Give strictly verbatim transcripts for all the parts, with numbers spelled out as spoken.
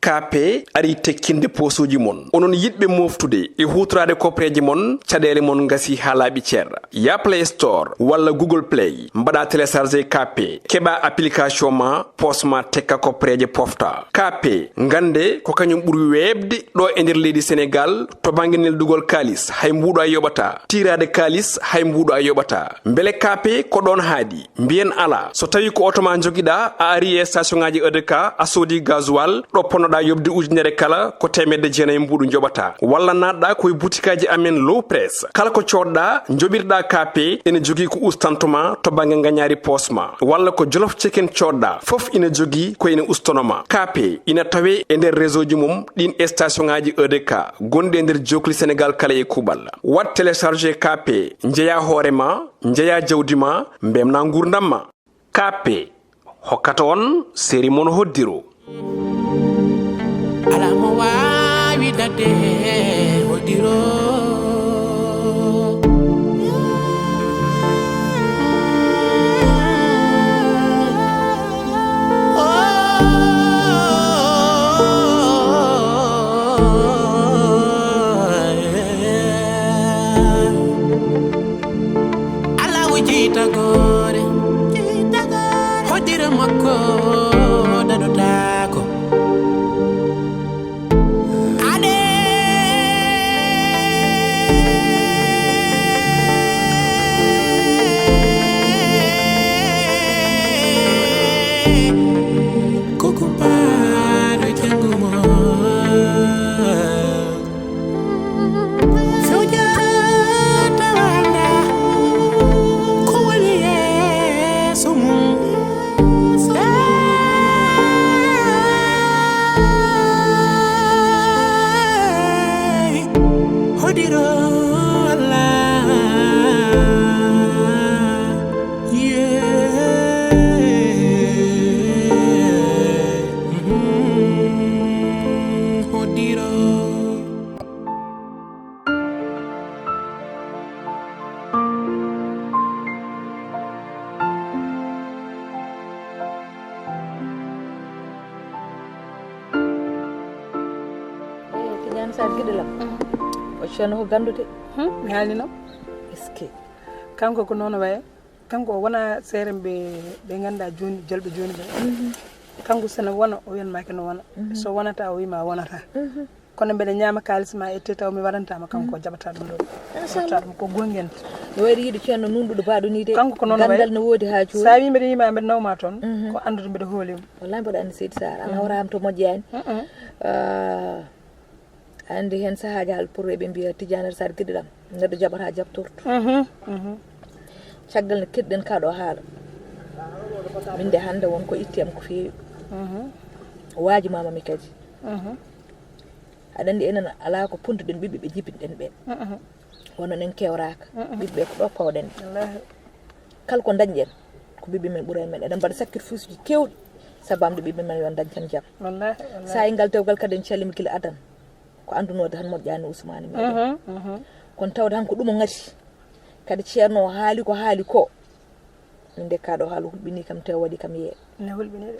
K P arii tekkinde poosuuji mon. Onon yiɗɓe mooftude e huutoraade koppareeji mon, caɗeele mon ngasii haa laaɓi cer. Yah Play Store walla Google Play, mbaɗaa télécharger K P, keɓaa application ma, poos ma tekka koppareeje pofta. K P, ngannde ko kañum ɓuri weeɓde ɗo e nder leydi Senegaal to bannge neldugol kaalis, hay mbuuɗo a yoɓataa. Tiiraade kaalis, hay mbuuɗo a yoɓataa. Mbele K P ko ɗoon haaɗi? Mbiyen alaa. So tawii ko oto ma njogiɗaa, a arii e station ŋaaji E D K, a soodii gasoil, ɗo ponnoɗaa yoɓde ujunere kala, ko teemedde jeenayi mbuuɗu njoɓataa. Walla naatɗaa ko e butikaaji amen Low Press. Kala ko coodɗaa, njoɓirɗaa K P, ene jogii ko ustanto ma to bannge ngañaari poos ma. Walla ko Jolof Chicken coodɗaa, fof ina jogii ko ene ustono ma. K P ina tawee e nder réseau ji mum ɗiin e station ŋaaji E D K gonɗi e nder jookli Senegaal kala e kuuɓal. Waɗ télécharger K P, njeyaa hoore ma, njeyaa jawdi ma, mbeltinaa nguurndam ma. K P hokkata on seri mon hoddiro. Alaa mo waawi daɗde hoddiro. Alaa o jiytagoore, hoddiro makko daɗotaako. Ade. Ko kumpaaɗo janngo mo. Sujata wanda ko woni yeeso mum. Hey, hodiro Allah. Yeah. Mm-hmm. Hodiro. Eh, Tidiane Sarr giɗo lam. Mhm. O ceerno ko gandude. Hmm, mi haalino. Est-ce que? Kanko ko noon o waye. Kanko o wona seerem ɓe, ɓe ngannduɗaa jooni, jolɓe jooni ɓe. Mhm. Kanko so no wona, o wiyan ma ke no wona. Mhm. So wonata, o wiima wonata. Mhm. Kono mbeɗa ñaama kaalis ma ette taw mi waɗantaama kanko, o jaɓata ɗum ɗo. Machallah. Jaɓata ɗum ko gonngento. No wayri yiɗo ceerno nunɗuɗo baaɗo ni de. Kanko ko noon o wayi. Ganndal no woodi haa jooni. Sa wi mbeɗa yima mbeɗa nawma toon, mhm, ko anndude mbeɗa hooli mo. Wallahi mbeɗa anndi seydi Sarr, a, mhm, nawraama to moƴƴaani. Mm-mm. Ah, a anndi heen sahaaji haal pour ɓe mbiya Tidiane Sarr giɗo lam, neɗɗo jaɓata jaɓtorto. Mhm, mhm. Caggal nde keɗɗen kaa ɗo haala. Min de hannde won ko itti am ko feewi. Mhm. Waaji mama mi kadi. Mhm. Aɗa anndi enen alaa ko pontuɗen ɓiɓɓe ɓe jibinɗen ɓe. Mhm. Kono en kewraaka. Mhm. Ɓiɓɓe ko ɗo pawɗen. Wallaahi. Kala ko ndañɗen, ko ɓiɓɓe men ɓuri en men. Eɗen mbaɗa sacrifice ji keewɗi, sababu ɓiɓɓe men yo ndañ tan jam. Wallaahi, wallaahi. Sa e ngal dewgal kadi en calima gila adan. Ko anndunoode tan moƴƴaani Ousmane meɗen. Mhm, mhm. Kono tawde han ko ɗum o ngati. Kadi ceerno o haali ko haali ko. Min de kaa ɗo haala hulɓinii kam, te o waɗi kam yee. Ne hulɓinii de.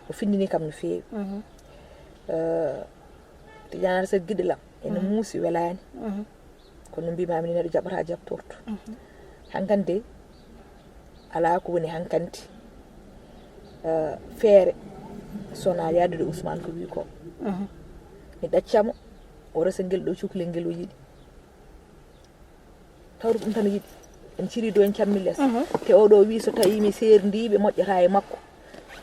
O findinii kam no feewi. Mhm. Eh, Tidiane Sarr giɗo lam, ene, mhm, muusi, welaani. Mhm. Kono mbimami ni neɗɗo jaɓata jaɓtorto. Mhm. Hankandi alaa ko woni hankandi, eh, feere so wonaa yahdude Ousmane ko wi ko. Mhm. Mi ɗaccamo, o resa ngel ɗo cukalel ngel o yiɗi. Tawde ɗum tan yiɗi. En ciri dow en cammi les. Mhm. Te oɗo wi so tawi mi seerndi ɓe moƴƴata e makko.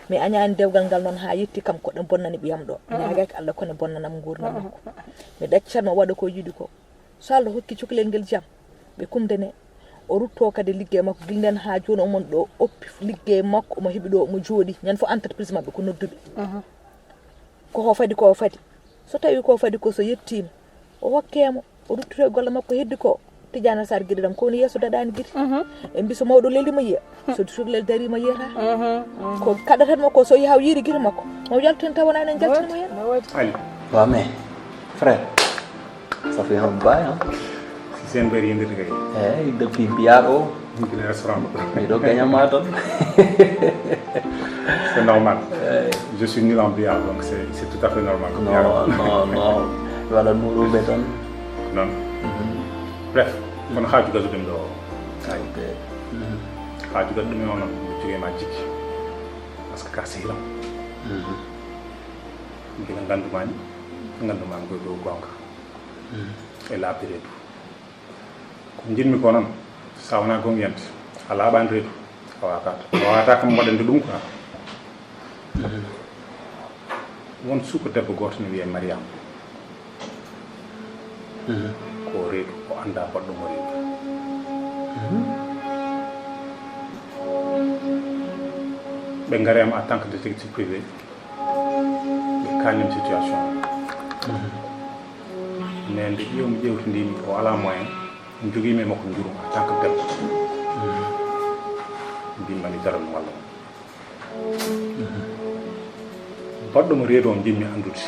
Mi añaani dewgal ngal noon haa yetti kam ko ɗen bonnani ɓiyam ɗo. Mhm. Ñaagaki Allah kono bonnanam nguurndam, mhm, makko. Mi ɗaccanmo waɗa ko yiɗi ko. So Allah hokki cukalel ngel jam, ɓe kumdene. O rutto kadi liggey makko gila nden haa jooni omon ɗo oppi liggey makko omo heɓi ɗo omo jooɗi. Ñande fof entreprise maɓɓe ko nodduɓe. Mhm. Ko ho fadi ko fadi. So tawi ko fadi ko so yettiima, o hokke mo, o ruttoto e golle makko heddi ko. Tidiane Sarr giɗo lam, ko woni yeeso daɗaani gite. Mhm. E mbi so mawɗo lelima yiya, so cukalel darima yiyata. Mhm, mhm. Ko kaɗatanmo ko so yaha o yiiri gite makko, mo yaltin taw wonani en jaltinimo heen. No woodi. Ali. Waaw, mais frère, ça fait un bail, hein? Si seen mbir yëngati kay. Eh, depuis Biar o. Depuis le restaurant. Miɗo gañama toon. C'est normal. Eh. Je suis nul en billard, donc c'est c'est tout à fait normal. Non, non, non. Voilà, nous remettons. Non. Bref, kono haaju gasude mi ɗo. Ok. Haaju gasude mi on, mi jogi ma jikki. Parce que ka sehilam. Gila ngandumani, ngandumani koye dow gonga. E laaɓde reedu. Ko njiɗmi ko noon, so a wonaa gomyante, a laaɓaani reedu, a waawataa. A waawataa kam waɗande ɗum quoi. Won suko debbo gooto ne wiyee Mariama. Ko reedu, o anndaa baɗɗo mo reedu. Ɓe ngari am en tant que détective privé, ɓe kaalnim situation. Mais nde ƴeewmi ƴeewtindimi, o alaa moyen, mi jogiimi e makko njuru en tant que debbo. Mbimmi mi daran walla. Baɗɗo mo reedu o njiɗmi anndude.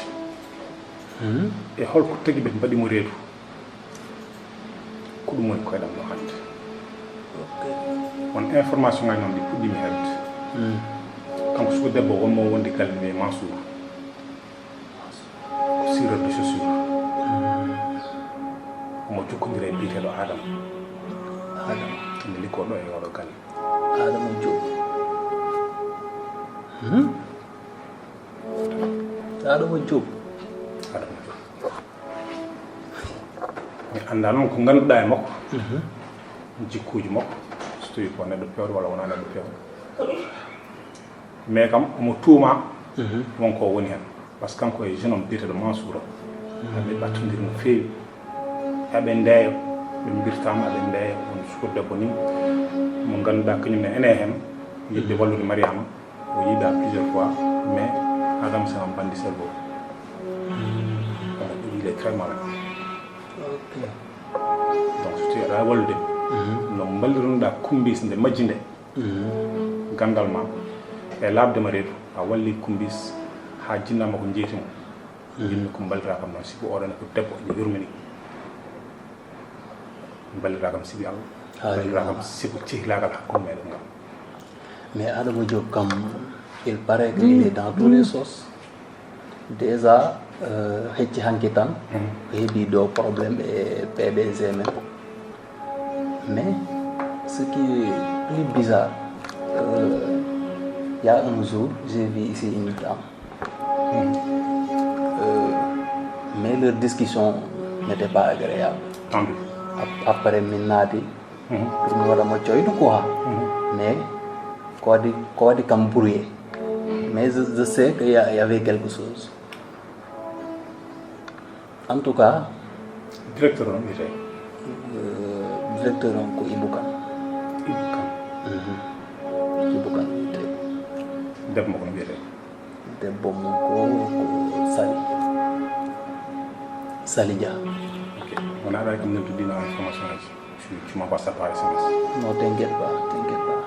E holko tagi ɓe mbaɗi mo reedu? Ko ɗum woni koyɗam ɗo hannde. Won information ngaji noon ɗi puɗɗimi heɓde. Kanko suko debbo wonmo wonde galle mi Mansour. Ko sireur de chaussure. Omo jokkondira e biyeteeɗo Adama. Adama. Ene liggoo ɗo e oɗo galle. Adama Diop. Adama Diop. Adama Diop. Mi anndaa noon ko ngannduɗaa e makko. Jikkuuji makko. So tawii ko neɗɗo peewɗo walla wonaa neɗɗo peewɗo. Mais kam omo tuuma won ko woni heen. Parce que kanko e jeune homme biyeteeɗo Mansour o. Ɓe ɓattondiri no feewi. Eɓe ndeeyo, ɓe mbirtaama eɓe ndeeyo. Won suko debbo ni mo ngannduɗaa kañum ne ene heen yiɗde wallude Mariama. O yiidaa plusieurs fois, mais Adama c'est un bandit cerveau. Il est très malin. Ok. Donc so tawii aɗa wallude no mballirnoɗaa Kumbis nde majji nde. Ganndal ma e laaɓde ma reedu, a walli Kumbis haa jinnaa makko jeyti mo. Njiɗmi ko mballira kam noon, sibu oɗon ko debbo ene yurmini. Mballira kam sibu Allah. Mballira kam sibu cehlaagal hakkunde meɗen ngal. Mais Adama Diop kam, il paraît qu'il est dans tous les sauces. Déjà, euh, hecci hanki tan, o heɓi ɗo problème e P D G men. Mais ce qui est plus bizarre, euh, il y a un jour, j'ai vu ici une dame. Euh, mais leur discussion n'était pas agréable. Tendu. Ap- Après, mi naati pour mi waɗa mo coyɗo quoi. Mais ko waɗi ko waɗi kam brouillé. Mais je, je sais qu'il y, a- il y avait quelque chose. En tout cas, Directeur on wiyetee? Euh, directeur on ko Ibou Kane. Ibou Kane. Ibou Kane wiyetee. Debbo mo ko no wiyetee? Debbo mo ko ko Sali. Sali Dia. Ok. Wona aɗa kam noddude ɗino information aji. Tu, tu m'envoies ça par S M S. Non, t'inquiète pas, t'inquiète pas.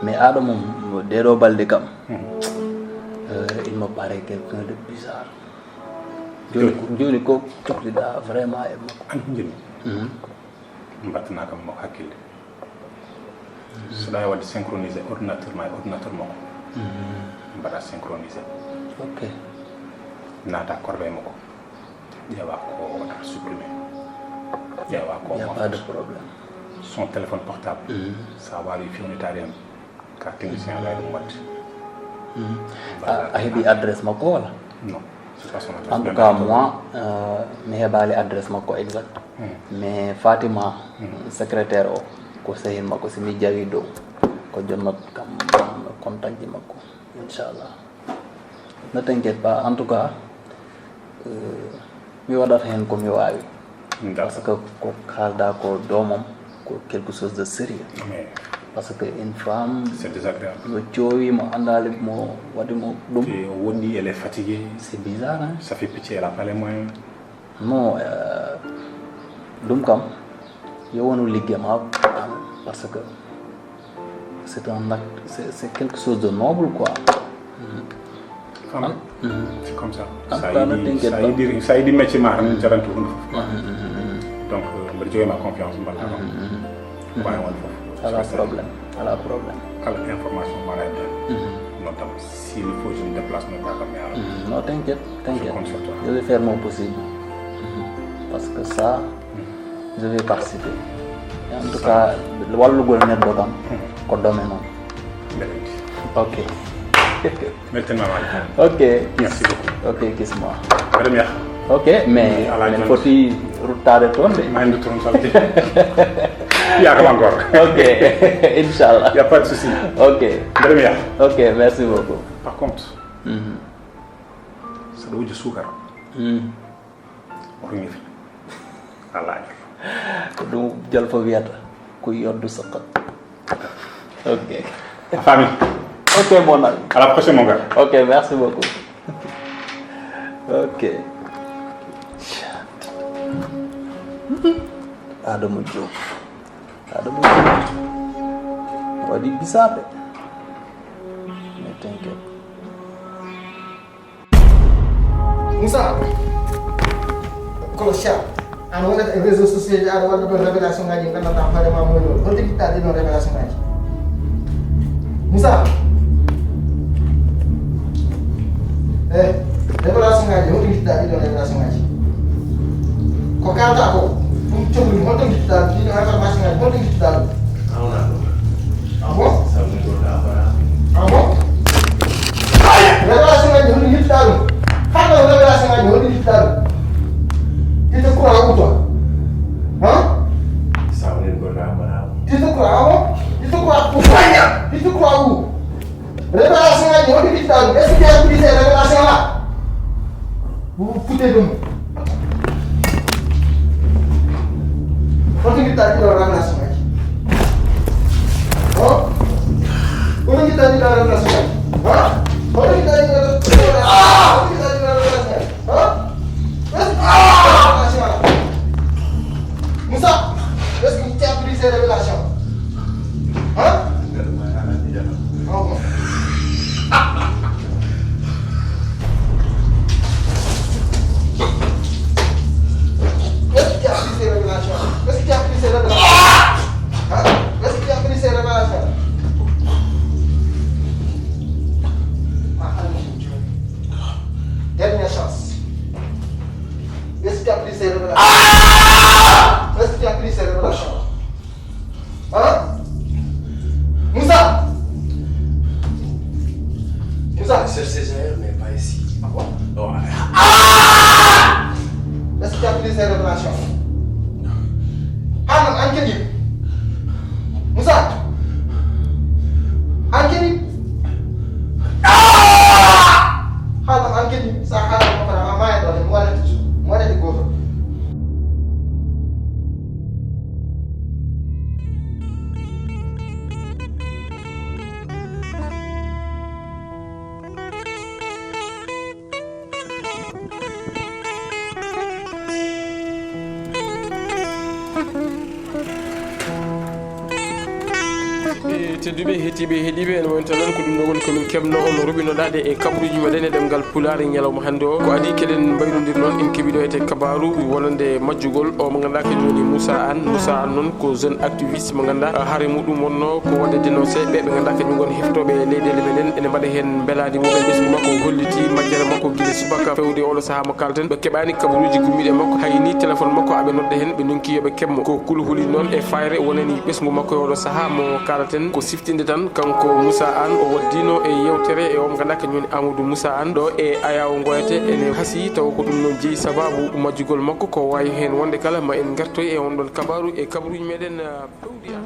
Mais aɗa mum, ɗeɗo balɗe kam, euh, il me paraît quelqu'un de bizarre. Joni ko joni ko cokliɗa vraiment e makko. An ko njimi. Mbattanaa kam mo hakkille. So ɗa waɗde synchronisé ordinateur ma e ordinateur makko. Mbaɗa synchronisé. Ok. Naata corbeille makko. Ƴeewa ko wonata supprimé. Ƴeewa ko Il n'y a pas de problème. Son téléphone portable. Sa waawi fewnitaade heen. Ka technicien aɗa ɗum waɗde. A a heɓi adresse makko wala? Non. C'est pas son adresse. En tout cas, moi, euh, mi heɓaali adresse makko exact. Mais Fatima, secrétaire o, ko sehil makko, si mi jawi dow, ko jonnat kam contact ji makko, inchallah. Ne t'inquiète pas, en tout cas, euh, mi waɗat heen ko mi waawi. Parce que ko kaalda ko doomam, ko quelque chose de sérieux. Mais Parce que une femme, c'est désagréable. Mo coowi, mo anndaali, mo waɗi mo ɗum. Te o woɗɗi, elle est fatiguée. C'est bizarre, hein? Ça fait pitié, elle a pas les moyens. Non, euh, ɗum kam, yo wonu ligge ma, parce que c'est un acte, c'est c'est quelque chose de noble, quoi. Femme, c'est comme ça. En Sa tout cas, ne yiɗi, t'inquiète sa pas. Yiɗi, sa yiɗi métier ma, tan jarante hunde fof. Donc, euh, mbeɗa jogi ma confiance, mbaɗa kam. Ɓay won fof. Ala problème, ala problème. Kala information mbaɗa hedde. No Tam, s'il faut, je me déplace, mais pas comme ça. Mhm. Non, t'inquiète, Je t'inquiète. compte sur toi. Je vais faire mon possible. Mhm. Parce que ça, je vais participer. Et en tout cas, wallugol neɗɗo kam ko domaine on. Mbeɗa anndi. Ok. Weltanima, Malick. Ok. Merci beaucoup. Ok, kiss moi. Mbeɗa mi yaha. Ok, mais Alaa min jonde. Foti ruttaade toon de. Ma en retourne salté. Yakam encore. Ok, inchallah. Y a pas de souci. Ok, Mbeɗa mi yaha. Ok, merci beaucoup. Par contre, Mhm. saɗa wujja suukara. Mhm. Oto ñifi. Alaa. Ko ɗum Jolfo wiyata ko yoddu sokkat. Ok. A faami? Ok, mon ami. À la prochaine, mon gars. Ok, merci beaucoup. Ok. Adama Diop. Adama Diop. Waɗi bisaaɓe. Mais t'inquiète. Moussa, kono Cheikh, an wonata e réseau social ji, aɗa waɗa ɗon révélation ngaji, gandata hoore ma moy ɗon. Holto jiɗɗa ɗi ɗon révélation ngaji? Moussa, eh, révélation ngaji, holto jiɗɗa ɗi ɗon révélation ngaji? Ko kalta ko, ɗum cogli, holto jiɗɗa ɗi ɗon information ngaji, holto jiɗɗa ɗum? Ah bon? Ah bon? Révélation ngaji, hono yittuɗa ɗum? Hannde o révélation ngaji, hono yittuɗa ɗum? Il te croit où, toi? Hein? Il te croit, ah bon? Il te croit où, toi? Il te croit où? Révélation ngaji, hono yittuɗa ɗum? Est-ce que tu as pris ces révélations-là? Vous vous foutez de moi. Hoto ngiɗɗa ɗiɗo révélation ngaji? Oh? Hoto ngiɗɗa ɗiɗo révélation ngaji? Hein? Hoto ngiɗɗa ɗiɗo révélation ngaji? Hoto ngiɗɗa ɗiɗo révélation ngaji? Hein? Est-ce que tu as pris ces révélations-là? Moussa, est-ce que tu as pris ces révélations? Hein? Ah bon. Est-ce que tu as pris ces révélations? Est-ce que tu as pris ces révélations? Hein? Est-ce que tu as pris ces révélations? Ah, allez, je joue. Dernière chance. Est-ce que tu as pris ces révélations? Est-ce que tu as pris ces révélations? Hein? Moussa! Moussa! Cherchez ailleurs, mais pas ici. Ah bon? Non. Ah! Est-ce que tu as pris ces révélations? Hannam, an kadi. Moussa! An kadi. Ah! Hannam, an kadi. Sa hannam, ko fara, ma, ma, ma, ma, ma, ma, ma, ma, ma, Tedduɓe heɗiiɓe heɗiiɓe, en wonta noon ko ɗum ɗo woni komin keɓno on ruɓinoɗaade e kaɓruuji meɗen e ɗemngal Pulaar e ñalawma hannde o. Ko adii keɗen mbayrondir noon, en keɓi ɗo ete kabaaru wonande majjugol o mo ngannduɗaa kañum woni Moussa Anne. Moussa Anne noon ko jeune activiste mo ngannduɗaa hare muɗum wonno ko waɗde dénoncé ɓe ɓe ngannduɗaa kañum ngoni heftooɓe e leyɗeele meɗen, ene mbaɗa heen mbelaadi mumen. Ɓesngu makko o holliti majjere makko gila subaka fewde oɗo sahaa mo kalten. Ɓe keɓaani kabaruuji gummiiɗi e makko, hay ni téléphone makko aɓe nodda heen, ɓe ndonki yo ɓe keɓ mo. Ko kulhuli noon e fayre wonani ɓesngu makko e oɗo sahaa mo kaalaten. Ko siftinde tan, kanko Moussa Anne o waddino e yeewtere e o mo ngannduɗaa kañum woni Amadou Moussa Anne ɗo e Ayaawo Ngoyate. Ene hasii tawa ko ɗum noon jeyi sabaabu majjugol makko. Ko waawi heen wonde kala ma en ngartoy e on ɗon kabaaru e kabaruuji meɗen, ah, Fewdiya.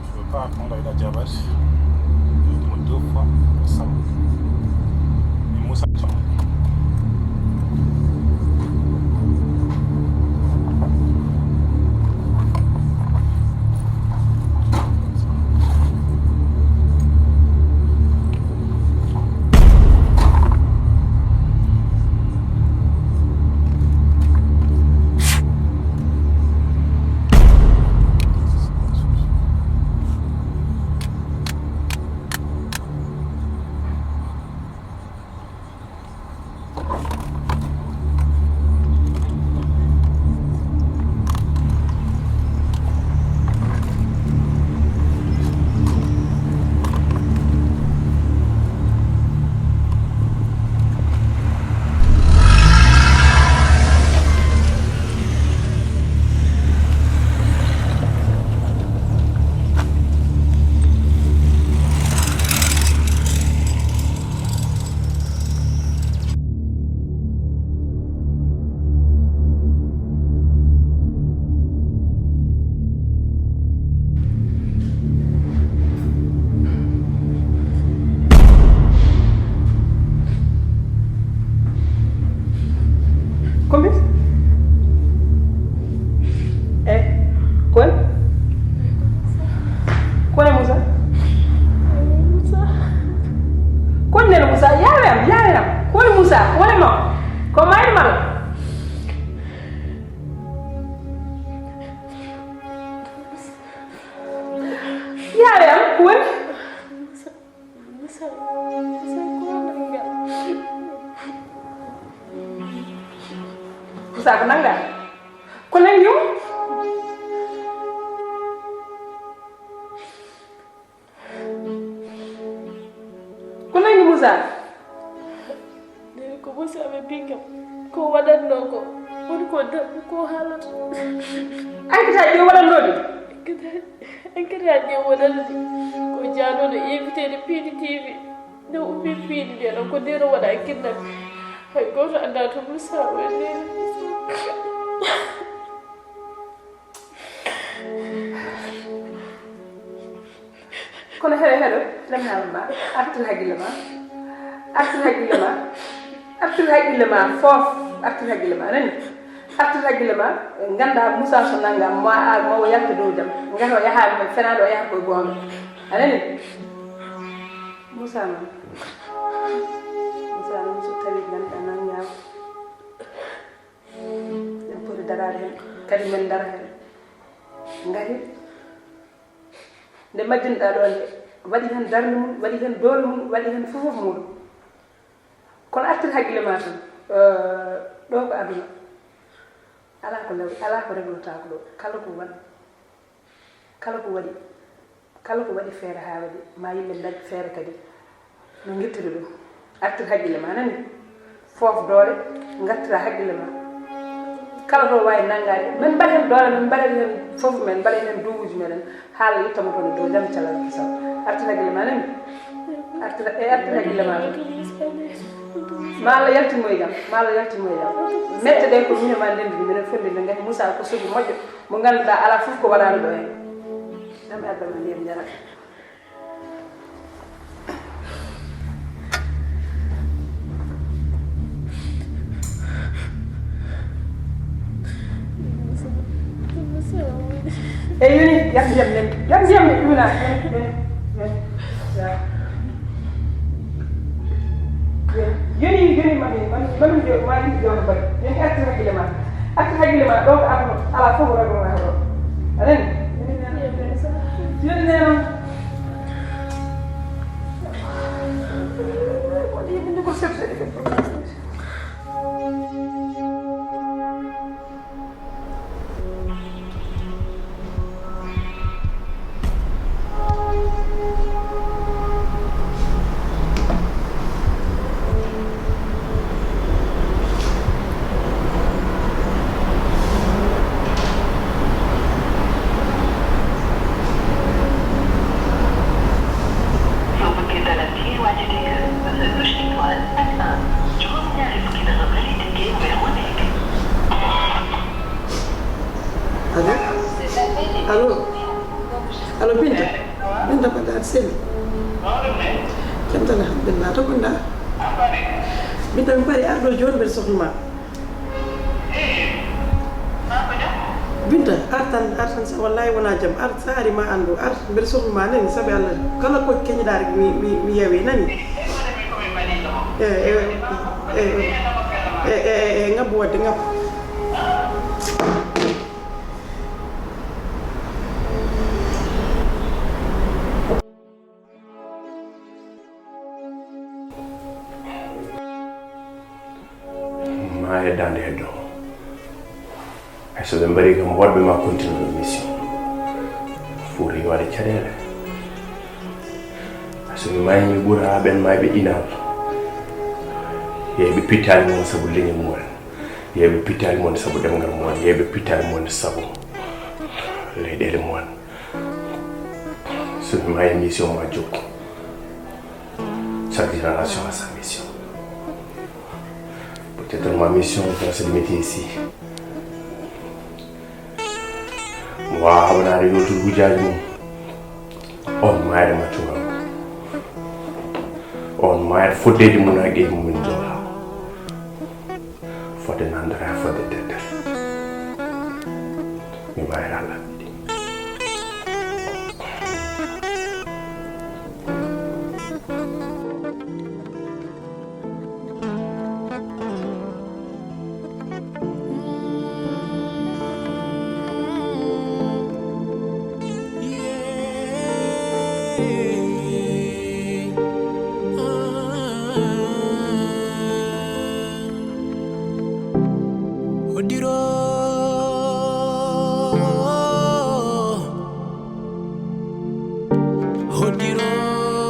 Je veux pas qu'on aille la diabète. Deux fois, ça. Mais Moussa, Woni mo? Ko mayri maro? Yaare am, ko woni? Musa, Musa, Musa, ko nanga? Musa, ko nanga? Ko nangi mo? Ko nangi Musa? Nene ko Musa ɓe ɓingam. Ko waɗatno ko? Woni ko da-, ko haalata? Enquête aji ɗi waɗatno ɗi? Enquête aji, enquête aji ɗi waɗatno ɗi? Ko jaanoɗo invité de piidi T V. Nde ummi piidi nde ɗon ko ndeno waɗa kidnap. Hay gooto anndaa to Musa woni. Kono heɗo, heɗo, lemnama ma, artir hakkille ma, artir hakkille ma, artir hakkille ma, fof, artir hakkille ma, a nani? Artir hakkille ma, ganda Musa so nanga, ma, a, ma o yalta dow jam, ngata o yaha, fenaɗo o yaha koye goonga, a nani? Musa noon, Musa noon so tawi ganda nan ñaaw. En poti daraade heen, kadi men dara heen. Ngari, nde majjinɗaa ɗoo nde, waɗi heen darnde mum, waɗi heen doole mum, waɗi heen fof fof mum. Kono artir hakkille ma tan, eh, ɗoo ko aduna. Alaa ko law-, alaa ko reglotaako ɗoo. Kala ko waɗ-, kala ko waɗi, kala ko waɗi feere haa waɗi, ma yimɓe mbaɗ feere kadi no ngittiri ɗum. Artir hakkille ma, nani? Foof doole, ngartira hakkille ma. Kala to waawi nanngaade, min mbaɗen doole, min mbaɗen heen fof, min mbaɗen heen duwuuji meɗen, haala yettama toon e dow jam, calal kisal. Artir hakkille ma, nani? Artir, e artir hakkille ma. Ma Allah yaltin mo e jam, ma Allah yaltin mo e jam. Mette ɗe ko minen ma ndenndi, minen fof ndenndi, ngati Moussa ko sodu moƴƴo. Mo ngannduɗaa alaa fof ko waɗaani ɗo heen. Ɗam e adda ma ndiyam njaram. E yoni, yar ndiyam nen. Yar ndiyam nen, ɗuna. Yoni, yoni, mami, mami, mami, mami, mami, mami, mami, artir hakkille ma. Artir hakkille ma, ɗo ko aduna, alaa fof ko ragorɗaa ɗo. A nani? Yoni nena. Ko ɗi min ko sepse ɗi. Soo bëggee dalal ci waa Jidegg, bësal cloche étoile ak un. Juróom-ñaari fukki dërëm la lay dikkee weer wu nekk. Allo? Allo? Allo, Binta? Binta, mbaɗɗa aɗa selli? Jam tan, alhamdulillah. To gonɗa? Binta, mi paari, ar ɗo jooni, mbeɗa sohli ma. Binta, ar tan, ar tan, sa wallahi wona jam. Ar, sa ari ma anndu, ar, mbeɗa sohli ma nani, sabi Allah. Kala ko keñiɗa rek mi, mi, mi yewe nani. E, e, e, e, e, e, ngabbu wadde, ngabbu. Ma e daande heddo. Hay so ɓe mbari kam, woɗɓe ma continue mission. Foti waɗde caɗeele. Hay so ɓe maayi, mi ɓura haa ɓen maayɓe inal. Yeeɓe pittaali mon sabu leñol mon. Yeeɓe pittaali mon sabu ɗemngal mon. Yeeɓe pittaali mon sabu leyɗeele mon. So mi maayi, mission ma jokku. Chaque génération a sa mission. Peut-être ma mission va se limiter ici. Mo waawa haɓanaade yowtude hujjaaji mum. On maayre maccugal. On maayre foddeeji mum e ƴeeñi mum en joola. Fodde nandora, fodde teddere. Mi maayra Allah.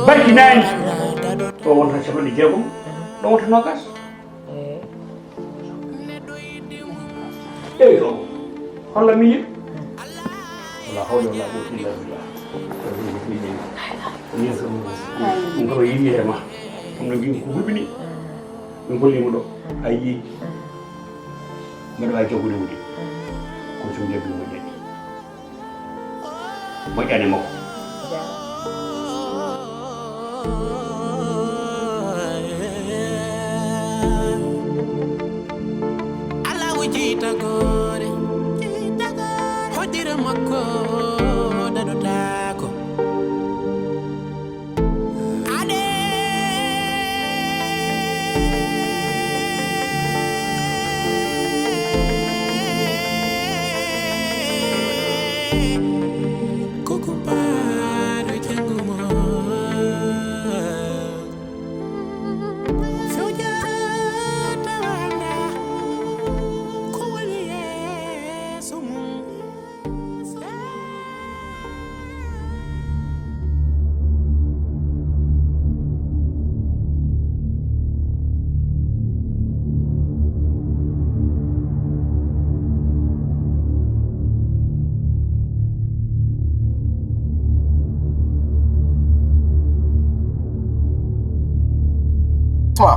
Barki nani. Ɗo wonta capanɗe jeegom, ɗo wonta nogas. Eyi, ɗo holla min yiɗ. Wala hawla wala quwwata illa billah. Min kam yiɗi e ma. Ɗum no mbimi ko huɓini. Min gollima ɗo. A yii. Mbeɗa wawi jaggude wude. Kono so mi jaggi moƴƴani. Moƴƴani makko. Allahu jiitagore, hoddira makko daɗotaako. Ade. Kuku paɗo janngumo. Fewjata wanda. Ko woni yeeso mum? Toi,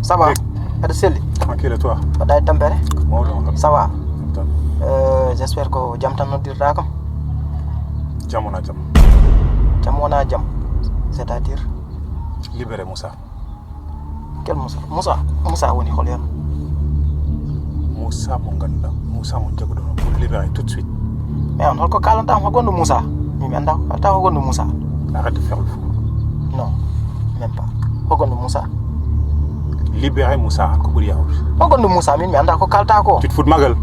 ça va? Aɗa selli? Tranquille, et toi? Mbaɗɗa e tampere? Mawɗo on. Ça va? Top. Euh, j'espère ko jam tan noddirɗa kam? Jam wona jam. Jam wona jam? C'est-à-dire? Libéré Moussa. Quel Moussa? Moussa, Moussa woni hol yon? Moussa mo ganduɗa, Moussa mo jaguɗo, pour libérer tout de suite. Mais on, holko kalanta mo, gonɗo Moussa? Min mi anda ko kalanta ko gonɗo Moussa. Arrête de faire le fou. Non, même pas. Ko gonɗo Moussa? Libérer Moussa, ko ɓuri yawude. Ko gonɗo Moussa, min mi anda ko kalta ko. Tu te fous de ma gueule?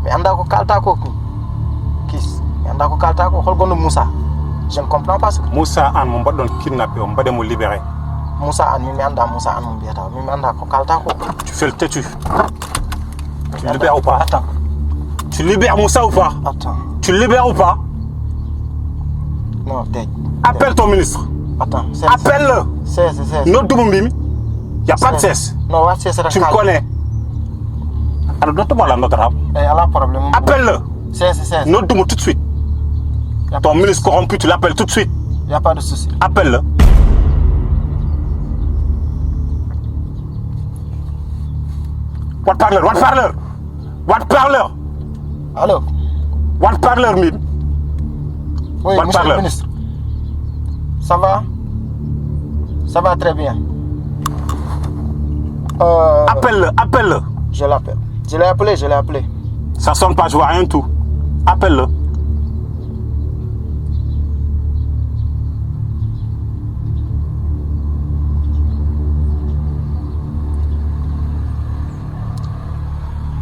Mi anda ko kalta ko. Kis, mi anda ko kalta ko. Hol gonɗo Moussa? Je ne comprends pas ce que... Moussa an mo mbaɗɗon kidnappé o, mbaɗe mo libéré. Moussa an, min mi anda Moussa an mo mbiyata o. Min mi anda ko kalta ko. Tu fais le têtu. Tu libères ou pas? Attends. Tu libères Moussa ou pas? Attends. Tu libères ou pas? Non, dégg. Appelle ton ministre. Attends, c'est... Appelle-le. C'est, c'est, c'est. Noddu mo mbimi. Y a pas de cesse. Non, wa c'est, c'est... Tu me connais. Alors, donne-moi la note arabe. Eh, ala problème. Appelle-le. C'est, c'est, c'est. Noddu mo tout de suite. Y a pas de souci. Ton ministre corrompu, tu l'appelles tout de suite. Y a pas de souci. Appelle-le. Haut-parleur, haut-parleur. Haut-parleur. Allô? Haut-parleur, min. Oui, monsieur le ministre. Ça va? Ça va très bien. Euh, appelle-le, appelle-le. Je l'appelle. Je l'ai appelé, je l'ai appelé. Ça sonne pas, je vois rien du tout. Appelle-le.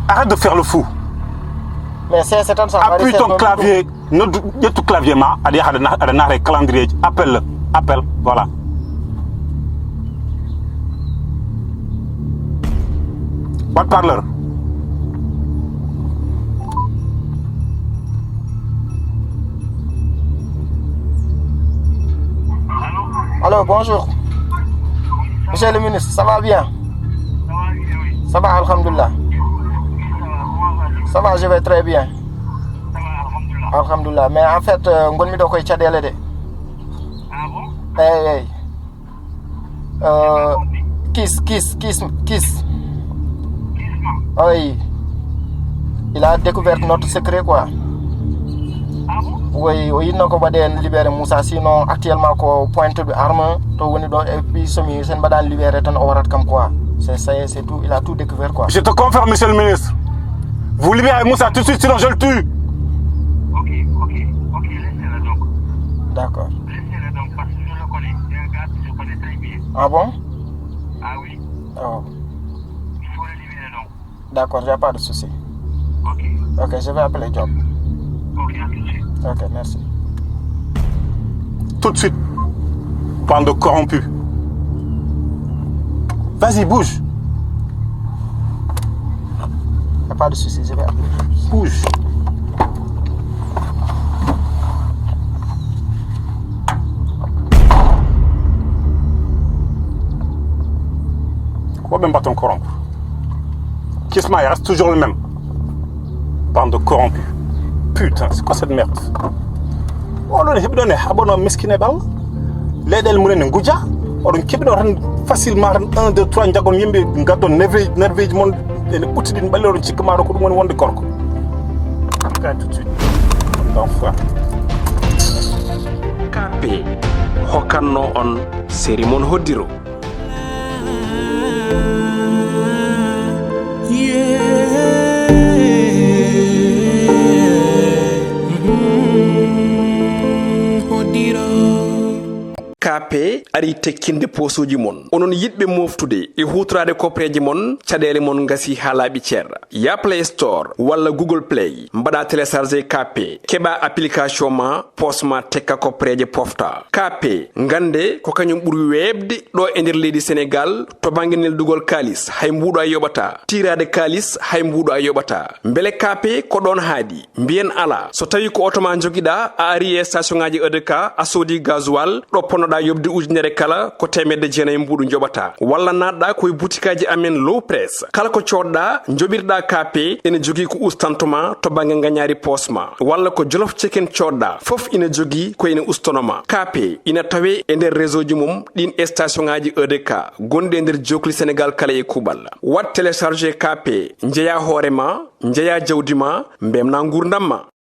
Arrête de faire le fou. Mais c'est, c'est un... Appuie ton clavier. Noddu, ƴettu clavier ma, aɗa yaha, aɗa na-, aɗa naata e calendrier ji. Appelle-le. Appelle. Voilà. Haut-parleur. Allô, bonjour. Monsieur le ministre, ça va bien? Ça va, alhamdulillah. Ça va, je vais très bien. Alhamdulillah. Mais en fait, euh, ngonmi ɗo koye caɗeele de. Eyyi, eyyi. Euh, Kis, Kis, Kis, Kis. Oui. Il a découvert notre secret, quoi. Oui, o yinno ko mbaɗen libéré Moussa, sinon actuellement ko pointe de arme to woni ɗo, et puis somi sen mbaɗani libéré tan o warat kam quoi. C'est ça, c'est tout, il a tout découvert quoi. Je te confirme, monsieur le ministre. Vous libérez Moussa tout de suite, sinon je le tue. Ok, ok, ok, laissez-le donc. D'accord. Laissez-le donc, parce que je le connais. C'est un gars que je connais très bien. Ah bon? Ah oui. Oh. Il faut le libérer donc. D'accord, y a pas de souci. Ok. Ok, je vais appeler Job. Ok, à tout de suite. Ok, merci. Tout de suite. Bande de corrompus. Vas-y, bouge. Y a pas de souci, je vais appeler. Bouge. Woɓɓe mbaton corrompu. Kisma, il reste toujours le même. Bande de corrompus. Putain, c'est quoi cette merde? Oɗon heɓi ɗon e haɓano miskine ɓal. Leyɗeele mumen ne nguja. Oɗon keɓi ɗon tan facilement tan un, deux, trois, njagon yimɓe, ngaddon nerveji, nerveji mon ene ɓutti ɗin ɓalli, oɗon cikka maaro ko ɗum woni wonde gorko. Tout de suite. Enfoiré. K P hokkanno on série mon Hoddiro. K P ari tekkinde posuuji mon. Onon yiɗɓe moftude e huutoraade koppereeje mon, caɗeele mon ngasi haa laaɓi cer. Ya Play Store walla Google Play, mbaɗa télécharger K P, keɓa application ma, poos ma tekka koppereeje pofta. K P, ngannde ko kañum ɓuri weeɓde ɗo e nder leydi Senegaal to bannge neldugol kaalis, hay mbuuɗo a yoɓataa. Tiiraade kaalis, hay mbuuɗo a yoɓataa. Mbele K P ko ɗoon haaɗi? Mbiyen alaa. So tawii ko oto ma njogiɗaa, a ari e station ŋaaji E D K, a soodi gasoil, ɗo ponnoɗaa yoɓde ujunere kala, ko teemedde jeenayi mbuuɗu njoɓataa. Walla naatɗaa ko e butikaaji amen Low Press. Kala ko coodɗaa, njoɓirɗaa K P, ene jogii ko ustanto ma to bannge ngañaari poos ma. Walla ko Jolof Chicken coodɗaa, fof ina jogii ko ene ustono ma. K P ina tawee e nder réseau ji mum ɗiin e station ŋaaji E D K gonɗi e nder jookli Senegaal kala e kuuɓal. Waɗ télécharger K P, njeyaa hoore ma, njeyaa jawdi ma, mbeltinaa nguurndam ma.